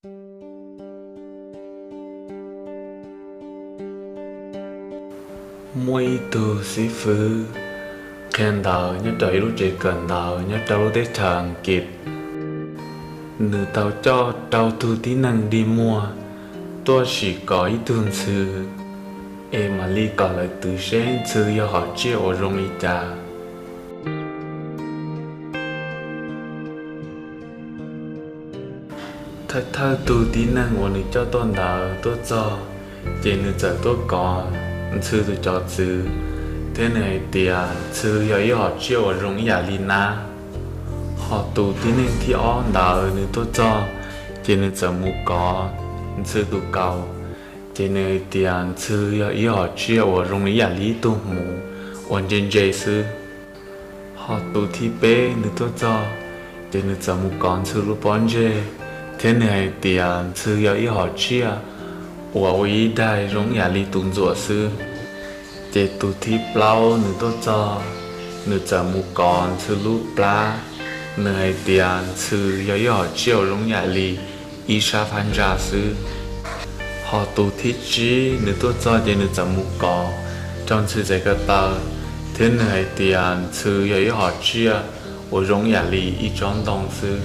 Muaj ib tug xib fwb qhia ntawv nyob rau ib lub tsev kawm ntawv nyob rau lub teb chaws Askiv. Nws tau coj rau tug tib neeg dig muag tuaj sim kov ib tug ntxhw, es mam li kom lawv twv seb ntxhw yog hom tsiaj uas zoo li cas. Thawj thawj tug tib neeg uas nws coj tuaj ntawd tuaj txog, ces nws txawm tuaj kov ntxhw tus cov txwv, thiab nws hais tias ntxhw yog ib hom tsiaj uas zoo ib yam li nab. Ho tus tib neeg thib ob ntawd nws tuaj txog, ces nws txawm mus kov ntxhw tus kaus, ces nws hais tias ntxhw yog ib hom tsiaj uas zoo ib yam li ib tug hmuv uas ntse ntse xwb. Ho tus thib peb nws tuaj txog, ces nws txawm mus kov ntxhw lub pob ntseg, thiab nws hais tias ntxhw yog ib hom tsiaj uas ua ib daig zoo ib yam li tus ntxuam xwb. Ces tus thib plaub nws tuaj txog, nws txawm mus kov ntxhw lub plab, nws hais tias ntxhw yog ib hom tsiaj uas zoo ib yam li ib sab phab ntsa xwb. Ho tus thib tsib nws tuaj txog ces nws txawm mus kov rau ntxhw txawv ko taw, thiab nws hais tias ntxhw yog ib hom tsiaj uas zoo ib yam li ib tsob ntoo xwb.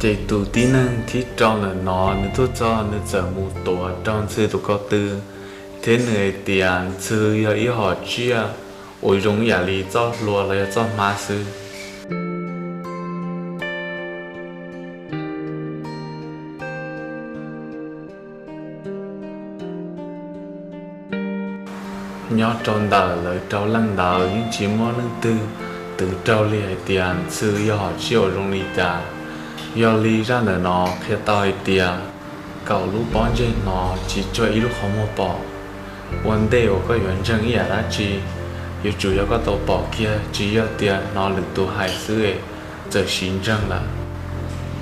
Ces tus tib neeg thib rau ntawm no nws tuaj txog nws txawm mus tuav rau ntxhw tus ko tw, thiab nws hais tias ntxhw yog ib hom tsiaj uas zoo ib yam li txoj hlua los yog txoj hmab xwb. Nyob rau ntawm lawv rau leej ntawd yeej tsis muaj leej twg twv raug li hais tias ntxhw yog hom tsiaj uas zoo li cas. Yog li zaj ntawm no qhia tau hais tias kaum lub pob ntseg no tsis cuag ib lub qhov muag pom. Ua ntej uas koj yuav ntseeg ib yam dab tsi, yuav tsum yog koj tau pom kiag tsis yog tias hnov lwm tus hais xwb es txawm siv ntseeg lawm.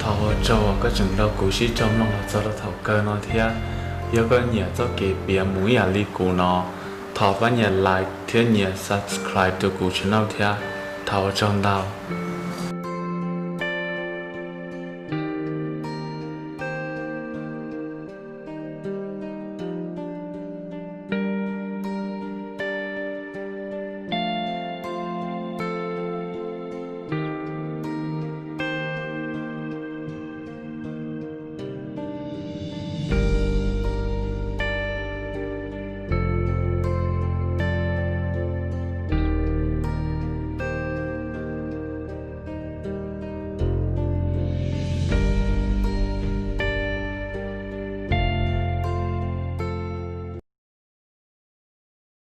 Thov ua tsaug uas koj tseem nrog kuv sib cog mloog los txog rau thaum kawg no thiab. Yog koj nyiam txoj kev piav mus ib yam li kuv no, thov pab nias like thiab nias subscribe rau kuv channel thiab. Thov ua tsaug ntau.